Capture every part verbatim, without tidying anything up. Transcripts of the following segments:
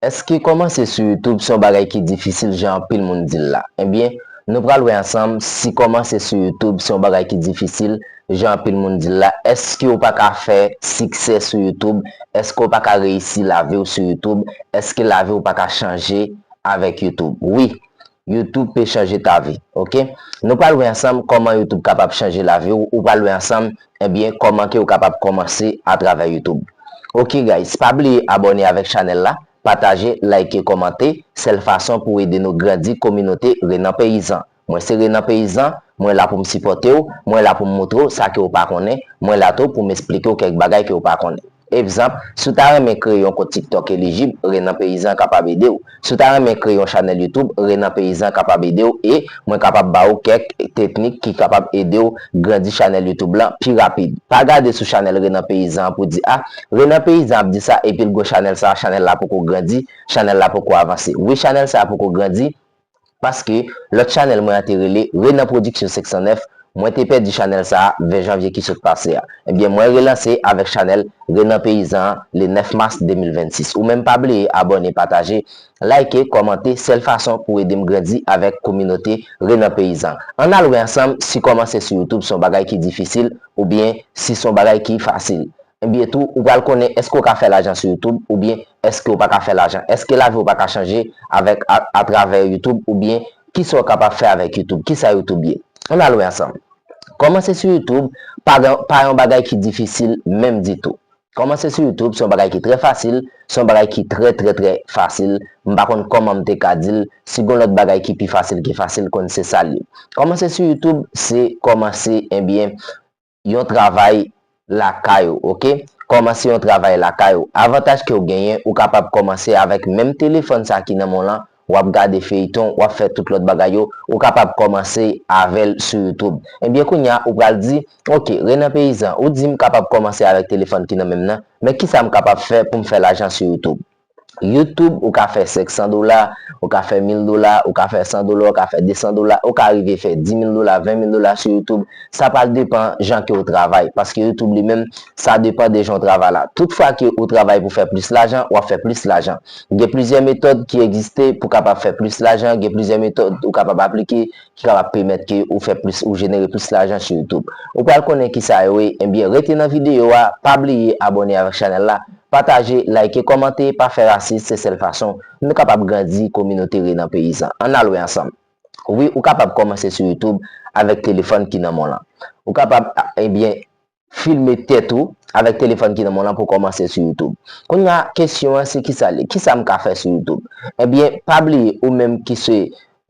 Èske kòmanse sou YouTube se yon bagay ki difisil jan anpil moun di l la? Ebyen, nou pral wè ansanm si kòmanse sou YouTube se yon bagay ki difisil jan anpil moun di l la. Èske w pa ka fè siksè sou YouTube? Èske w pa ka reyisi lavi w sou YouTube? Èske lavi w pa ka chanje avèk YouTube? Wi, YouTube pe chanje ta vi, oke? Nou pral wè ansanm kòman YouTube kapab chanje lavi w. Ou pral wè ansanm, ebyen, kòman ke w kapab kòmanse atravè YouTube. Oke, guys, pa bliye abòne avèk chanèl la, pataje, like, kòmante. Sèl fason pou w ede nou grandi kominote Renan Peyizan. Mwen se Renan Peyizan, mwen la pou m sipòte w, mwen la pou m moutre w sa ke w pa konnen, mwen la tou pou m esplike w kèk bagay ke w pa konnen. Egzanp, si w ta renmen kreye yon kont TikTok elijib, Renan Peyizan kapab ede w. Si w ta renmen kreye yon chanèl YouTube, Renan Peyizan kapab ede w e mwen kapab ba w kèk teknik ki kapab ede w grandi chanèl YouTube lan pi rapid. Pa gade sou chanèl Renan Peyizan an pou di, a, Renan Peyizan ap di sa epi l gwo chanèl sa, chanèl la poko grandi, chanèl la poko avanse. Wi, chanèl sa poko grandi, paske lòt chanèl mwen an te rele Renan Production senk san nèf, mwen te pèdi chanèl sa a vè janvye ki sot pase a. Ebyen, mwen relanse avèk chanèl Renan Peyizan an le nèf mas de mil vennsis. Ou menm pa bliye abòne, pataje, like, kòmante, sèl fason pou ede m grandi avèk kominote Renan Peyizan. Ann al wè ansanm si kòmanse sou YouTube se yon bagay ki difisil oubyen si se yon bagay ki fasil. Ebyen tou, ou pral konnen èske w ka fè lajan sou YouTube oubyen èske w pa ka fè lajan. Èske lavi w pa ka chanje avèk, a, atravè YouTube oubyen kisa w kapab fè avèk YouTube, kisa YouTube ye. Ann al wè ansanm. Kòmanse sou YouTube pa, pa yon bagay ki difisil menm ditou. Kòmanse sou YouTube se yon bagay ki trè fasil, se yon bagay ki trè, trè, trè fasil. M pa konn kòman m te ka di l, si gon lòt bagay ki pi fasil ke fasil, konn se sa l ye. Kòmanse sou YouTube se kòmanse, ebyen, yon travay lakay ou, oke? Kòmanse yon travay lakay ou. Avantaj ke w genyen, ou kapab kòmanse avèk menm telefòn sa ki nan men w lan, w ap gade feyton, w ap fè tout lòt bagay yo, ou kapab kòmanse avè l sou YouTube. Ebyen, kounye a, ou pral di, oke, Renan Peyizan, ou di m kapab kòmanse avèk telefòn ki nan men m nan, men kisa m kapab fè pou m fè lajan sou YouTube? YouTube, ou ka fè senk san dola, ou ka fè mil dola, ou ka fè san dola, ou ka fè de san dola, ou ka rive fè di mil dola, ven mil dola sou YouTube. Sa pral depann jan ke w travay, paske YouTube li menm, sa depann de jan w travay la. Tout fwa ke ou travay pou fè plis lajan, w ap fè plis lajan. Gen plizyè metòd ki egziste pou kapab fè plis lajan, gen plizyè metòd ou kapab aplike ki kapab pèmèt ke ou fè plis, ou jenere plis lajan sou YouTube. Ou pral konnen kisa yo ye, ebyen, rete nan videyo a, pa bliye abòne avèk chanèl la, pataje, like, kòmante, pa fè rasis, se sèl fason nou kapab grandi kominote Renan Peyizan. Ann al wè ansanm. Wi, ou kapab kòmanse sou YouTube avèk telefòn ki nan men w lan. Ou kapab, ebyen, filme tèt ou avèk telefòn ki nan men w lan pou kòmanse sou YouTube. Kounye a, kesyon an se kisa l ye? Kisa m ka fè sou YouTube? Ebyen, pa bliye, ou menm ki se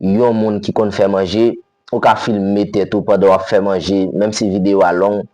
yon moun ki konn fè manje, ou ka filme tèt ou pandan w ap fè manje, menm si videyo a long,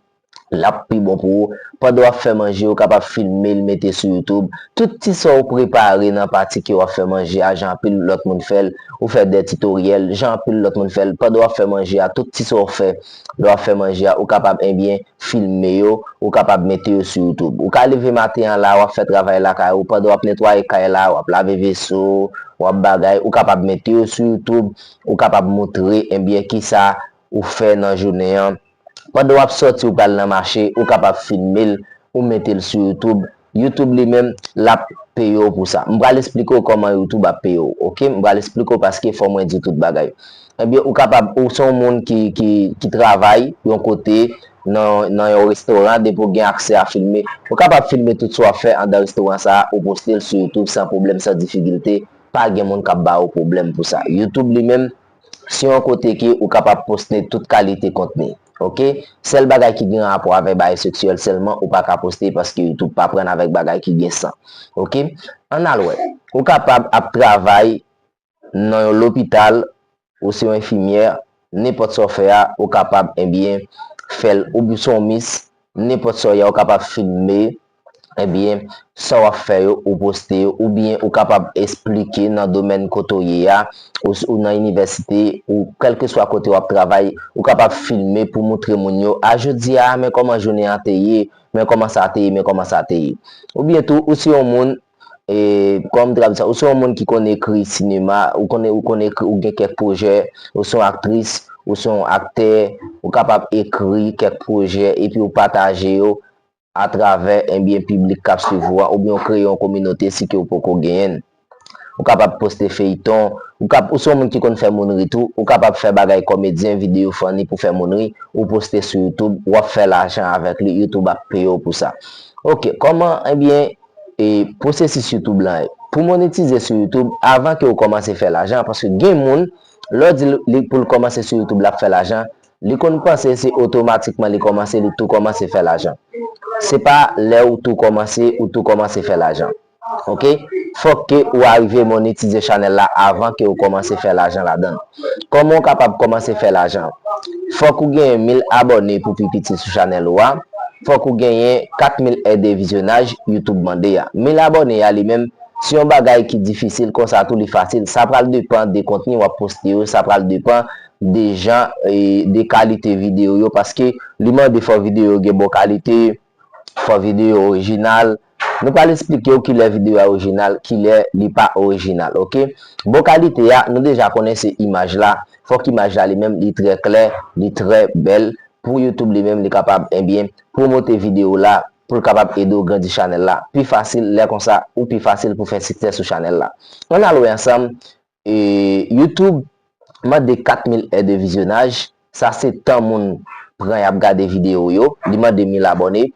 l ap pi bon pou ou. Pandan w ap fè manje, ou kapab filme l, mete sou YouTube. Tout ti sa w prepare nan pati ke w ap fè manje a, jan anpil lòt moun fè l, ou fè de titoryèl, jan anpil lòt moun fè l, pandan w ap fè manje a, tout ti sa w fè lè w ap fè manje a, ou kapab, ebyen, filme yo, ou kapab mete yo sou YouTube. Ou ka leve maten an la, w ap fè travay lakay ou, pandan w ap netwaye kay la, w ap lave veso, w ap bagay, ou kapab mete yo sou YouTube, ou kapab moutre, ebyen, kisa ou fè nan jounen an. Pandan w ap sòti, ou pral nan mache, ou kapab filme l, ou mete l sou YouTube. YouTube li menm, l ap peye w pou sa. M pral esplike w kòman YouTube ap peye w, oke? M pral esplike w paske fò mwen di tout bagay. Ebyen, ou kapab, ou se yon moun ki, ki, ki travay yon kote, nan, nan yon restoran, depi w gen aksè a filme, ou kapab filme tout sa w ap fè anndan restoran sa a, ou poste l sou YouTube san pwoblèm, san difikilte. Pa gen moun k ap ba ou pwoblèm pou sa. YouTube li menm, se yon kote ke ou kapab poste tout kalite kontni. Oke? Sèl bagay ki gen rapò avèk bagay seksyèl sèlman, ou pa ka poste paske YouTube pa pran avèk bagay ki gen san. Oke? Ann al wè. Ou kapab ap travay nan yon lopital, ou se yon enfimyè, nenpòt sa w fè a, ou kapab, ebyen, fè l, ou se yon mis, nenpòt sa w ye a, ou kapab filme, ebyen, sa w ap fè yo, ou poste yo, oubyen ou kapab esplike nan domèn kote w ye a, ou, ou nan inivèsite, ou kèlkeswa kote w ap travay, ou kapab filme pou moutre moun yo, a jodi a, men kòman jounen an te ye, men kòman sa te ye, men kòman sa te ye. Oubyen tou, ou se yon moun, e, kòm tradisyon, ou se yon moun ki konn ekri sinema, ou konn, ou konn ekri, ou gen kèk pwojè, ou se yon aktris, ou se yon aktè, ou kapab ekri kèk pwojè epi ou pataje yo atravè, ebyen, piblik k ap swiv ou a, oubyen ou kreye yon kominote si ke ou poko genyen l. ou kapab poste feyton, ou kap, ou se yon moun ki konn fè moun ri tou, ou kapab fè bagay kòmedyen, videyo funny pou fè moun ri, ou poste sou YouTube, w ap fè lajan avèk li, YouTube ap peye w pou sa. Ok, kòman, ebyen, e, pwosesis YouTube lan ye? Pou monetize sou YouTube, avan ke w kòmanse fè lajan, paske gen moun, lè w di l, li, pou l kòmanse sou YouTube, l ap fè lajan, li konn panse se otomatikman li kòmanse, li tou kòmanse fè lajan. Se pa lè ou tou kòmanse, ou tou kòmanse fè lajan. Ok? Fòk ke ou arive monetize chanèl la avan ke ou kòmanse fè lajan ladan l. Kòman ou kapab kòmanse fè lajan? Fòk ou genyen mil abòne pou pi piti sou chanèl ou a. Fòk ou genyen kat mil è de vizyonaj YouTube mande a. Mil abòne a li menm, se yon bagay ki difisil, konsa tou li fasil. Sa pral depann de kontni w ap poste yo, sa pral depann de jan, e, de kalite videyo yo, paske li mande fò videyo yo gen bon kalite, fò videyo orijinal. Nou pral esplike w kilè videyo a orijinal, kilè li pa orijinal, ok? Bon kalite a, nou deja konnen se imaj la. Fòk imaj la li menm, li trè klè, li trè bèl. Pou YouTube li menm, li kapab, ebyen, pwomote videyo la, pou l kapab ede w grandi chanèl la. Pi fasil, lè konsa, ou pi fasil pou fè siksè sou chanèl la. Ann al wè ansanm, e, YouTube mande kat mil è de vizyonaj, sa se tan moun pran y ap gade videyo yo, li mande mil abòne.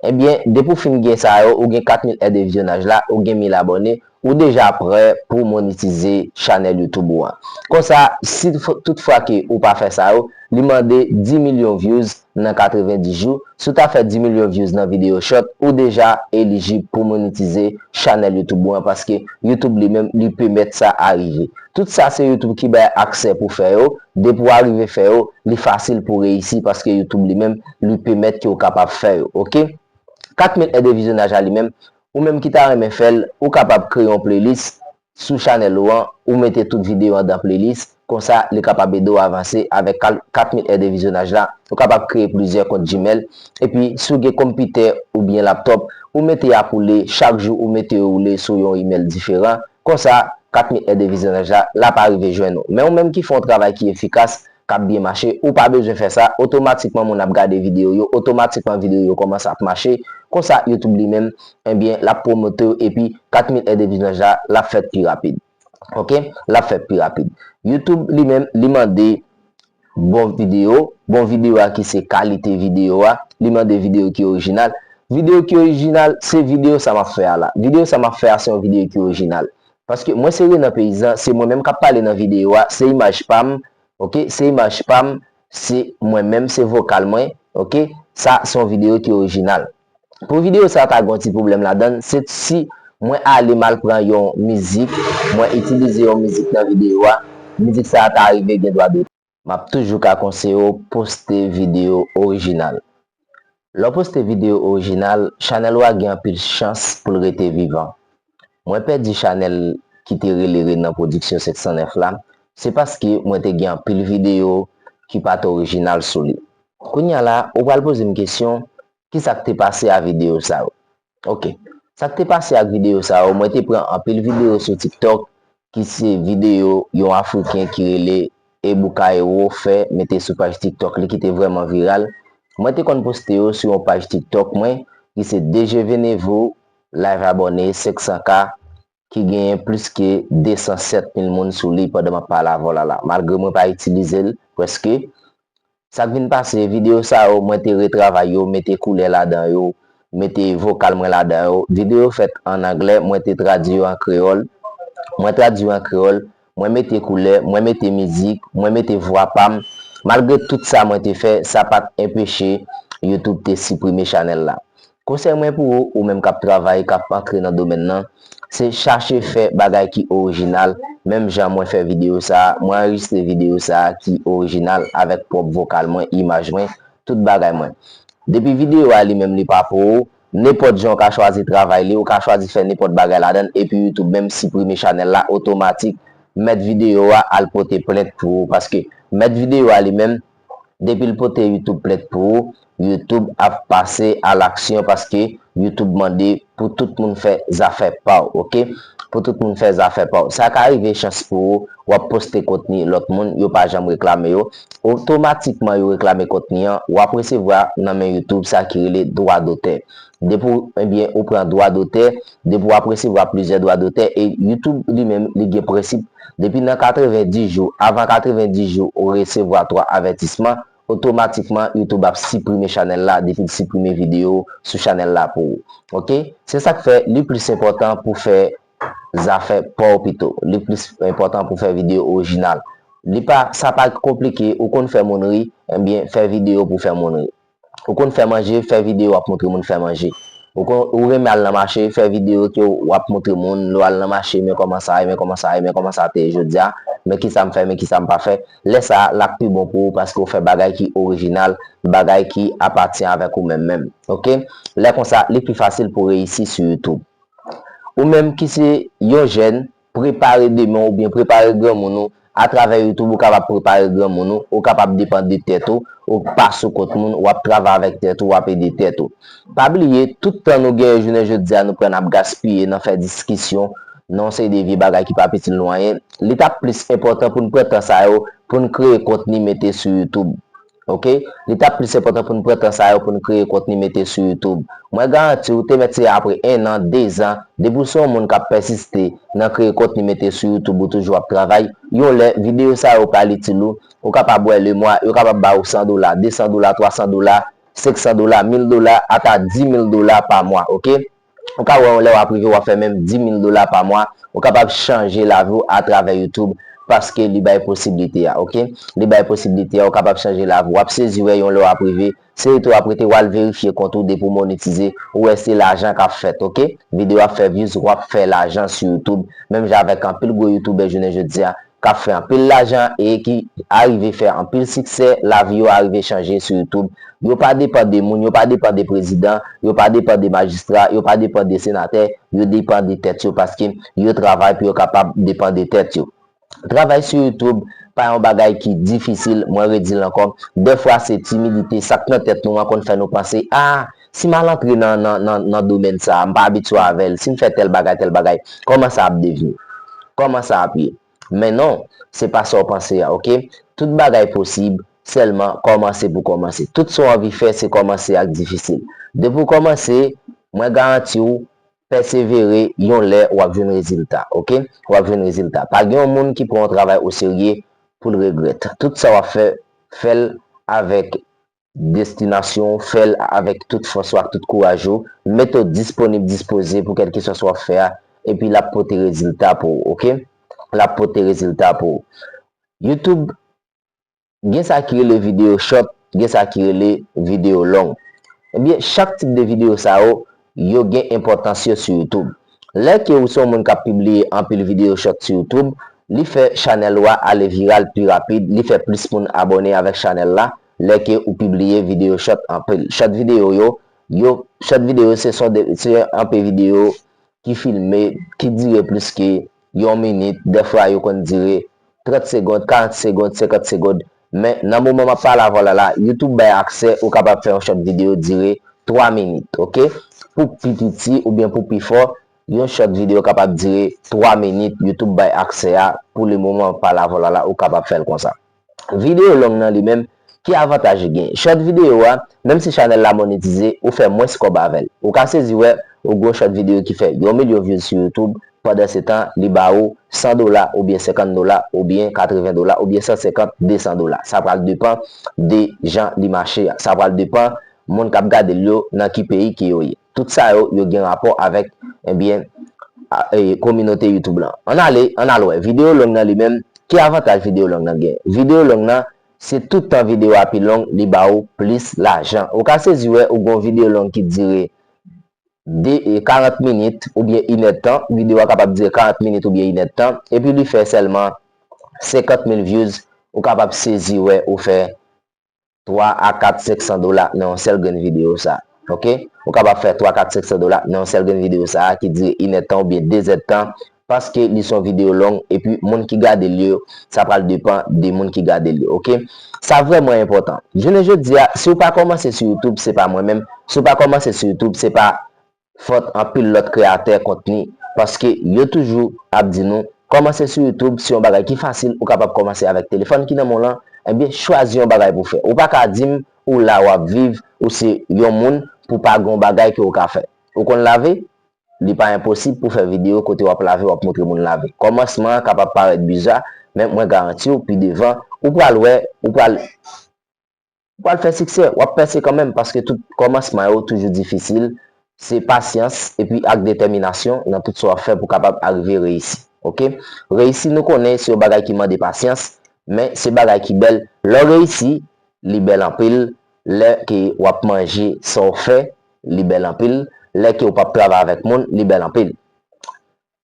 Ebyen, depi w fin gen sa yo, ou gen kat mil è de vizyonaj la, ou gen mil abòne, ou deja prè pou monetize chanèl YouTube ou an. Konsa, si f-, tout fwa ke ou pa fè sa yo, li mande dis milyon views nan katrevenndis jou. Si w ta fè dis milyon views nan videyo short, ou deja elijib pou monetize chanèl YouTube ou an, paske YouTube li menm, li pèmèt sa arive. Tout sa se YouTube ki bay aksè pou fè yo. Depi w arive fè yo, li fasil pou reyisi, paske YouTube li menm, li pèmèt ke w kapab fè yo, ok? Kat mil è de vizyonaj la li menm, ou menm ki ta renmen fè l, ou kapab kreye yon playlist sou chanèl ou an, ou mete tout videyo anndan playlist, konsa li kapab ede w avanse avèk kal-, kat mil è de vizyonaj la, ou kapab kreye plizyè kont Gmail, epi si w gen konpitè oubyen laptòp, ou mete y ap woule, chak jou ou mete yo woule sou yon email diferan, konsa kat mil è de vizyonaj la, l ap arive jwenn ou. Men ou menm ki fè yon travay ki efikas, k ap byen mache, ou pa bezwen fè sa, otomatikman moun ap gade videyo yo, otomatikman videyo yo kòmanse ap mache, konsa YouTube li menm, ebyen, l ap pwomote w, epi kat mil è de vizyonaj la, l ap fèt pi rapid. Ok? L ap fèt pi rapid. YouTube li menm, li mande bon videyo, bon videyo a ki se kalite videyo a, li mande videyo ki orijinal. Videyo ki orijinal, se videyo sa m ap fè a la. Videyo sa m ap fè a, se yon videyo ki orijinal. Paske mwen se Renan Peyizan, se mwen menm k ap pale nan videyo a, se imaj pa m, ok, se imaj pa m, se mwen menm, se vokal mwen, ok, sa se yon videyo ki orijinal. Pou videyo sa ta gen yon ti pwoblèm ladan l, se si mwen ale m al pran yon mizik, mwen itilize yon mizik nan videyo a, mizik sa ta rive gen dwa dotè. M ap toujou ka konseye w poste videyo orijinal. Lè w poste videyo orijinal, chanèl ou a gen anpil chans pou l rete vivan. Mwen pèdi chanèl ki te rele Renan Production senk san nèf la, se paske mwen te gen anpil videyo ki pa t orijinal sou li. Kounye a la, ou pral poze m kesyon, ki sa k te pase a videyo sa yo? Ok. Sa k te pase ak videyo sa yo, mwen te pran anpil videyo sou TikTok, ki se videyo yon Afriken ki rele Ebuka Ero fè, mete sou paj TikTok li ki te vrèman viral. Mwen te konn poste yo sou yon paj TikTok mwen, ki se D G Venez-vous, live abòne senk san K, ki genyen plis ke de san sèt mil moun sou li pandan m ap pale avè w la la. Malgre mwen pa itilize l prèske, sa k vin pase, videyo sa yo, mwen te retravay yo, mete koulè ladan yo, mete vokal mwen ladan yo. Videyo fèt ann anglè, mwen te tradui yo an kreyòl. Mwen tradui yo an kreyòl, mwen mete koulè, mwen mete mizik, mwen mete vwa pa m. Malgre tout sa mwen te fè, sa pa t enpeche YouTube te siprime chanèl la. Konsèy mwen pou ou, ou menm k ap travay, k ap antre nan domèn nan, se chache fè bagay ki orijinal, menm jan mwen fè videyo sa a, mwen anrejistre videyo sa a ki orijinal avèk pwòp vokal mwen, imaj mwen, tout bagay mwen. Depi videyo a li menm li pa pou ou, nenpòt jan ou ka chwazi travay li, ou ka chwazi fè nenpòt bagay ladan l, epi YouTube menm siprime chanèl la otomatik, mèt videyo a al pote plent pou ou, paske mèt videyo a li menm, depi l pote YouTube plent pou ou, YouTube ap pase a laksyon paske YouTube mande pou tout moun fè zafè pa w, oke? Pou tout moun fè zafè pa w. Sa ka rive chans pou ou, w ap poste kontni lòt moun, yo pa janm reklame yo. Otomatikman, yo reklame kontni an, w ap resevwa nan men YouTube sa ki rele dwa dotè. Depi w, ebyen, ou pran dwa dotè, depi w ap resevwa plizyè dwa dotè, e YouTube li menm, li gen prensip, depi nan katrevenndis jou, avan katrevenndis jou, ou resevwa twa avètisman, otomatikman, YouTube ap siprime chanèl la, depi l siprime videyo sou chanèl la pou ou. Oke? Se sa k fè li plis enpòtan pou fè zafè pa w pito. Li plis enpòtan pou fè videyo orijinal. Li pa, sa pa konplike, ou konn fè moun ri, ebyen, fè videyo pou fè moun ri. Ou konn fè manje, fè videyo w ap montre moun fè manje. Ou konn, ou renmen al nan mache, fè videyo ke w ap montre moun, lè w al nan mache, men kòman sa ye, men kòman sa ye, men kòman sa te ye jodi a, men kisa m fè, men kisa m pa fè. Lè sa a, l ap pi bon pou ou paske w fè bagay ki orijinal, bagay ki apatyen avèk ou menm menm. Oke? Lè konsa, li pi fasil pou w reyisi sou YouTube. Ou menm ki se yon jèn, prepare demen w oubyen prepare granmoun ou atravè YouTube, ou kapab prepare granmoun ou, ou kapab depann de tèt ou, ou pa sou kont moun, w ap travay avèk tèt ou, w ap ede tèt ou. Pa bliye, tout tan nou genyen jounen jodi a, nou pran n ap gaspiye nan fè diskisyon, nan yon seri de vye bagay ki p ap itil nou anyen. Li t ap plis enpòtan pou n pran tan sa yo, pou n kreye kontni mete sou YouTube. Oke? Li t ap plis enpòtan pou n pran tan sa yo pou n kreye kontni mete sou YouTube. Mwen garanti w, te mèt se apre en an, de zan, depi w se yon moun k ap pèsiste nan kreye kontni mete sou YouTube, ou toujou ap travay, yon lè, videyo sa yo pral itil ou, ou kapab wè lemwa, yo kapab ba ou san dola, de san dola, twa san dola, senk san dola, mil dola, ata di mil dola pa mwa, oke? Ou ka wè yon lè w ap rive, w ap fè menm di mil dola pa mwa, ou kapab chanje lavi w atravè YouTube, paske li bay posiblite a, oke? Li bay posiblite a, ou kapab chanje lavi w. W ap sezi wè yon lè w ap rive, se rete w ap rete, w al verifye kont ou depi w monetize, ou wè se lajan k ap fèt, oke? Videyo ap fè views, w ap fè lajan sou YouTube, menm jan avèk anpil gwo youtubè jounen jodi a, k ap fè anpil lajan e ki arive fè anpil siksè, lavi yo arive chanje sou YouTube. Yo pa depann de moun, yo pa depann de prezidan, yo pa depann de majistra, yo pa depann de senatè, yo depann de tèt yo paske yo travay pou yo kapab depann de tèt yo. Travay sou YouTube pa yon bagay ki difisil, mwen redi l ankò. Dèfwa se timidite, sa k nan tèt nou an konn fè nou panse, a, si m al antre nan, nan, nan, nan domèn sa a, m pa abitye avè l, si m fè tèl bagay, tèl bagay, kòman sa ap devni? Kòman sa ap ye? Men non, se pa sa w panse a, oke? Tout bagay posib, sèlman kòmanse pou kòmanse. Tout sa w anvi fè, se kòmanse ak difisil. Depi w kòmanse, mwen garanti w, pèsevere, yon lè w ap jwenn rezilta, oke? W ap jwenn rezilta. Pa gen yon moun ki pran yon travay oserye pou l regrèt. Tout sa w ap fè, fè l avèk destinasyon w, fè l avèk tout fòs ou ak tout kouraj ou, mete w disponib, dispoze pou kèlkeswa sa w ap fè a, epi l ap pote rezilta pou ou, oke? L ap pote rezilta pou ou. YouTube gen sa ki rele videyo short, gen sa ki rele videyo long. Ebyen, chak tip de videyo sa yo, yo gen enpòtans yo sou YouTube. Lè ke ou se yon moun k ap pibliye anpil videyo short sou YouTube, li fè chanèl ou a ale viral pi rapid, li fè plis moun abòne avèk chanèl la, lè ke ou pibliye videyo short anpil. Short videyo yo, yo, short videyo se son de, se anpil videyo ki filme, ki dire plis ke yon minit, dèfwa yo konn dire trant segonn, karant segonn, senkant segonn. Men nan moman m ap pale avè w la la, YouTube bay aksè, ou kapab fè yon short videyo dire twa minit, oke? Pou pi piti oubyen pou pi fò, yon short videyo kapab dire twa minit, YouTube bay aksè a, pou le moman m ap pale avè w la la, ou kapab fè l konsa. Videyo long nan li menm, ki avantaj li gen? Short videyo a, menm si chanèl la monetize, ou fè mwens kòb avè l. Ou ka sezi wè, ou gen yon short videyo ki fè yon milyon views sou YouTube, pandan se tan, li ba ou san dola, oubyen senkant dola, oubyen katreven dola, oubyen san senkant, de san dola. Sa pral depann de jan li mache a. Sa pral depann moun k ap gade l yo nan ki peyi ke yo ye. Tout sa yo, yo gen rapò avèk, ebyen, a, e, kominote YouTube lan. Ann ale, ann al wè. Videyo long nan li menm, ki avantaj videyo long nan gen? Videyo long nan, se tout tan videyo a pi long, li ba ou plis lajan. Ou ka sezi wè, ou gen yon videyo long ki dire de, e, karant minit oubyen inèdtan. Videyo a kapab dire karant minit oubyen inèdtan. Epi li fè sèlman senkant mil views. Ou kapab sezi wè, ou fè twa a kat, senk san dola nan yon sèl grenn videyo sa. Oke? Ou kapab fè twa, kat, senk san dola nan yon sèl grenn videyo sa a ki dire inèdtan oubyen dezèdtan. paske li se yon videyo long, epi moun ki gade l yo, sa pral depann de moun ki gade l yo, oke? Sa vrèman enpòtan. Jounen jodi a, si w pa kòmanse sou YouTube, se pa mwen menm, si w pa kòmanse sou YouTube, se pa fòt anpil lòt kreyatè kontni, paske yo toujou ap di nou, kòmanse sou YouTube, se yon bagay ki fasil, ou kapab kòmanse avèk telefòn ki nan men w lan, ebyen, chwazi yon bagay pou w fè. Ou pa ka di m, ou la w ap viv, ou se yon moun, pou pa gen yon bagay ke w ka fè. Ou konn lave? Li pa enposib pou fè videyo kote w ap lave, w ap montre moun lave. Kòmansman an kapab parèt biza, men mwen garanti w, pi devan, ou pral wè, ou pral, ou pral fè siksè, w ap pèse kanmenm, paske tout kòmansman yo toujou difisil. Se pasyans, epi ak detèminasyon nan tout sa w ap fè pou kapab arive reyisi. Oke? Reyisi, nou konnen, se yon bagay ki mande pasyans, men se bagay ki bèl. Lè w reyisi, li bèl anpil. Lè ke w ap manje sa w fè, li bèl anpil. Lè ke w p ap travay avèk moun, li bèl anpil.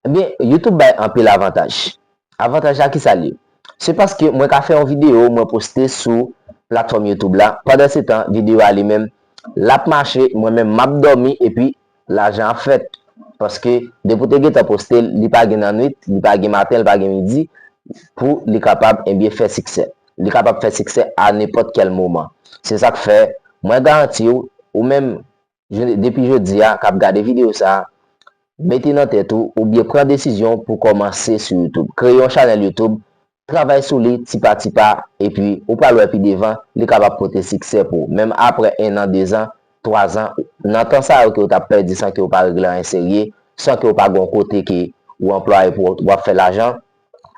Ebyen, YouTube bay anpil avantaj. Avantaj la, ki sa l ye? Se paske mwen ka fè yon videyo, mwen poste sou platfòm YouTube la. Pandansetan, videyo a li menm, l ap mache, mwen menm, m ap dòmi, epi lajan ap fèt. Paske, depi w te gentan poste l, li pa gen nan nwit, li pa gen maten, li pa gen midi, pou li kapab, ebyen, fè siksè. Li kapab fè siksè a nenpòt kèl moman. Se sa k fè, mwen garanti w, ou menm, je- depi jodi a, k ap gade videyo sa a, mete nan tèt ou, oubyen pran desizyon pou kòmanse sou YouTube. Kreye yon chanèl YouTube, travay sou li ti pa ti pa, epi ou pral wè pi devan, li kapab pote siksè pou ou. Menm aprè en an, de zan, twa zan, nan tan sa yo ke w t ap pèdi san ke w pa regle anyen serye, san ke w pa gen yon kote ke ou anplwaye pou w ap fè lajan,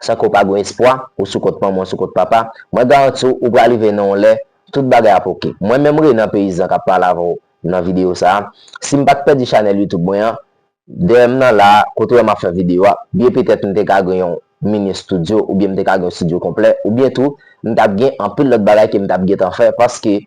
san ke w pa gen espwa, ou sou kont manman, ou sou kont papa, mwen garanti w, ou pral rive nan yon lè, tout bagay ap oke. Mwen menm Renan Peyizan k ap pale avè w nan videyo sa a, si m pa t pèdi chanèl YouTube mwen an, dèyè m nan la a, kote w wè m ap fè videyo a, byen petèt m te ka gen yon mini estidyo, oubyen m te ka gen yon estidyo konplè, oubyen tou, m t ap gen anpil lòt bagay ke m t ap gentan fè, paske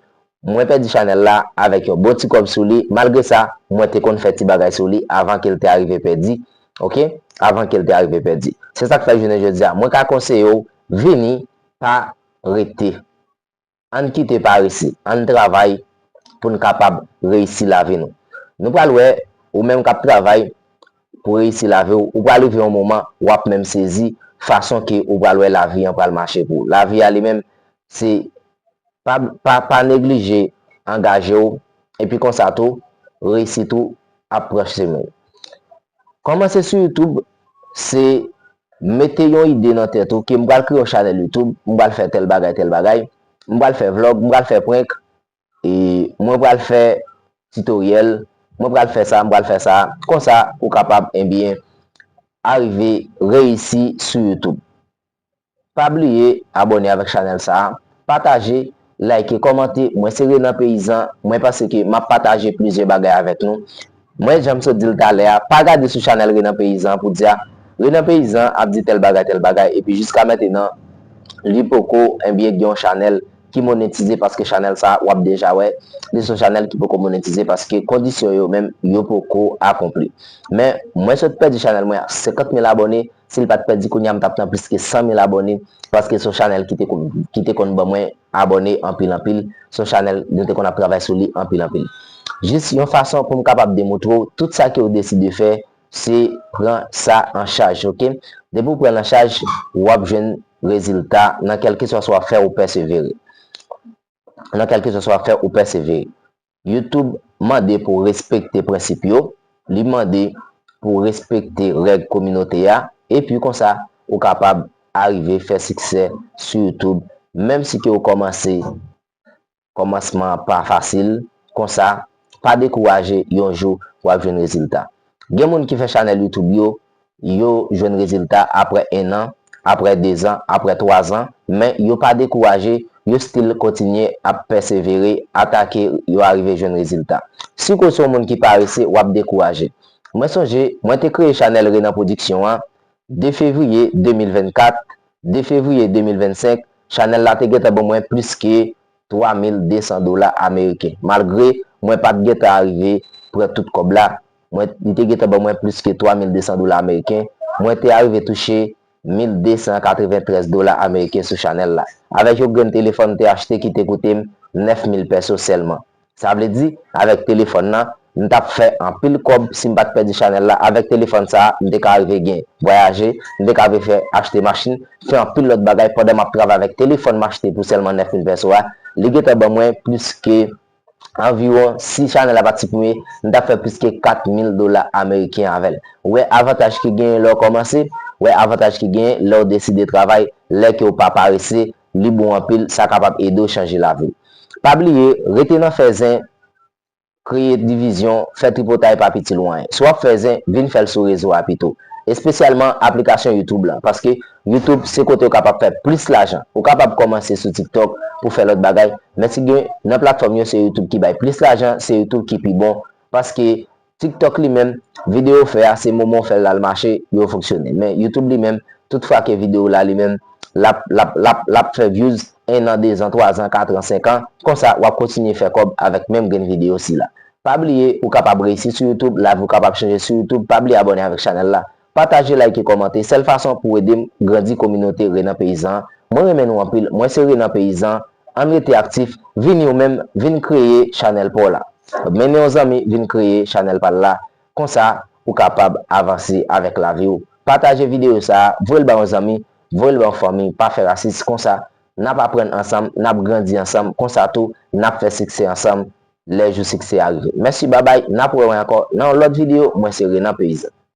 mwen pèdi chanèl la avèk yon bon ti kòb sou li. Malgre sa, mwen te konn fè ti bagay sou li avan ke l te arive pèdi. Oke? Avan ke l te arive pèdi. Se sa k fè jounen jodi a, mwen ka konseye w, vini, pa rete. Ann kite parese. Ann travay pou n kapab reyisi lavi nou. Nou pral wè, ou menm k ap travay pou reyisi lavi w, ou pral rive yon moman, w ap menm sezi fason ke ou pral wè lavi an pral mache pou ou. Lavi a li menm, se pa, pa, pa neglije angaje w, epi konsa tou, reyisit ou ap pran chemen l. Kòmanse sou YouTube, se mete yon ide nan tèt ou ke m pral kreye yon chanèl YouTube, m pral fè tèl bagay, tèl bagay, m pral fè vlòg, m pral fè prank, e mwen pral fè titoryèl, mwen pral fè sa, m pral fè sa. Konsa, ou kapab, ebyen, arive reyisi sou YouTube. Pa bliye abòne avèk chanèl sa a, pataje, like, kòmante. Mwen se Renan Peyizan, mwen panse ke m ap pataje plizyè bagay avèk nou. Mwen, jan m sot di l talè a, pa gade sou chanèl Renan Peyizan pou di a, Renan Peyizan ap di tèl bagay, tèl bagay, epi jiska mentenan, li poko, ebyen, gen yon chanèl ki monetize, paske chanèl sa a, w ap deja wè, li se yon chanèl ki poko monetize, paske kondisyon yo menm, yo poko akonpli. Men, mwen sot pèdi chanèl mwen a senkant mil abòne, si l pa t pèdi kounye a, m t ap nan plis ke san mil abòne, paske se yon chanèl ki te konn, ki te konn ban mwen abòne anpil, anpil. Se yon chanèl nou te konn ap travay sou li anpil, anpil. Jis yon fason pou m kapab demontre w, tout sa ke w deside fè, se pran sa an chaj, oke? Depi w pran l an chaj, w ap jwenn rezilta nan kèlkeswa sa w ap fè, ou pèsevere. Nan kèlkeswa sa w ap fè, ou pèsevere. YouTube mande pou w respekte prensip yo, li mande pou w respekte règ kominote a, epi konsa, ou kapab arive fè siksè sou YouTube, menm si ke w kòmanse, kòmansman an pa fasil, konsa, pa dekouraje, yon jou, w ap jwenn rezilta. Gen moun ki fè chanèl YouTube yo, yo jwenn rezilta aprè en an, aprè de zan, aprè twa zan, men yo pa dekouraje, yo still kontinye ap pèsevere, atake, yo arive jwenn rezilta. Si w se yon moun ki parese, w ap dekouraje. Mwen sonje, mwen te kreye chanèl Renan Production an, de fevriye de mil vennkat, de fevriye de mil vennsenk, chanèl la te gentan ban mwen plis ke twa mil de san dola ameriken. Malgre mwen pa t gentan arive pran tout kòb la, mwen, li te gentan ban mwen plis ke twa mil de san dola ameriken. Mwen te arive touche mil de san katreventrèz dola ameriken sou chanèl la. Avèk yon grenn telefòn m te achte ki te koute m nèf mil pèso sèlman. Sa vle di, avèk telefòn nan, m t ap fè anpil kòb si m pa t pèdi chanèl la. Avèk telefòn sa a, m te ka rive gen vwayaje, m te ka rive fè achte machin, fè anpil lòt bagay pandan m ap travay avèk telefòn m achte pou sèlman nèf mil pèso a. Li gentan ban mwen plis ke anviwon, si chanèl la pa t siprime, m t ap fè plis ke kat mil dola ameriken avè l. Ou wè avantaj ki genyen lè w kòmanse, ou wè avantaj ki genyen lè w deside travay, lè ke w pa parese, li bon anpil, sa kapab ede w chanje lavi w. Pa bliye, rete nan fè zen, kreye divizyon, fè tripotay pa piti lwen. Si w ap fè zen, vin fè l sou rezo a pito. Espesyalman aplikasyon YouTube la, paske YouTube se kote w kapab fè plis lajan. Ou kapab kòmanse sou TikTok pou fè lòt bagay, men si gen nan platfòm yo, se YouTube ki bay plis lajan, se YouTube ki pi bon, paske TikTok li menm, videyo w fè a, se moman w fè l al mache, yo fonksyone. Men YouTube li menm, tout fwa ke videyo w la li menm, l ap, l ap, l ap, l ap fè views, en an, de zan, twa zan, kat an, senk an, konsa w ap kontinye fè kòb avèk menm grenn videyo sila. Pa bliye, ou kapab reyisi sou YouTube, lavi w kapab chanje sou YouTube. Pa bliye abòne avèk chanèl la. Pataje, like, kòmante. Sèl fason pou w ede m grandi kominote Renan Peyizan an. Mwen renmen nou anpil. Mwen se Renan Peyizan. Ann rete aktif. Vini ou menm, vin kreye chanèl pa w la. Mennen yon zanmi, vin kreye chanèl pa l la. Konsa, ou kapab avanse avèk lavi w. Pataje videyo sa a, voye l ba yon zanmi, voye l ba yon fanmi, pa fè rasis. Konsa, n ap aprann ansanm, n ap grandi ansanm. Konsa tou, n ap fè siksè ansanm lè jou siksè a rive. Mèsi, babay, n ap wè w ankò nan yon lòt videyo. Mwen se Renan Peyizan.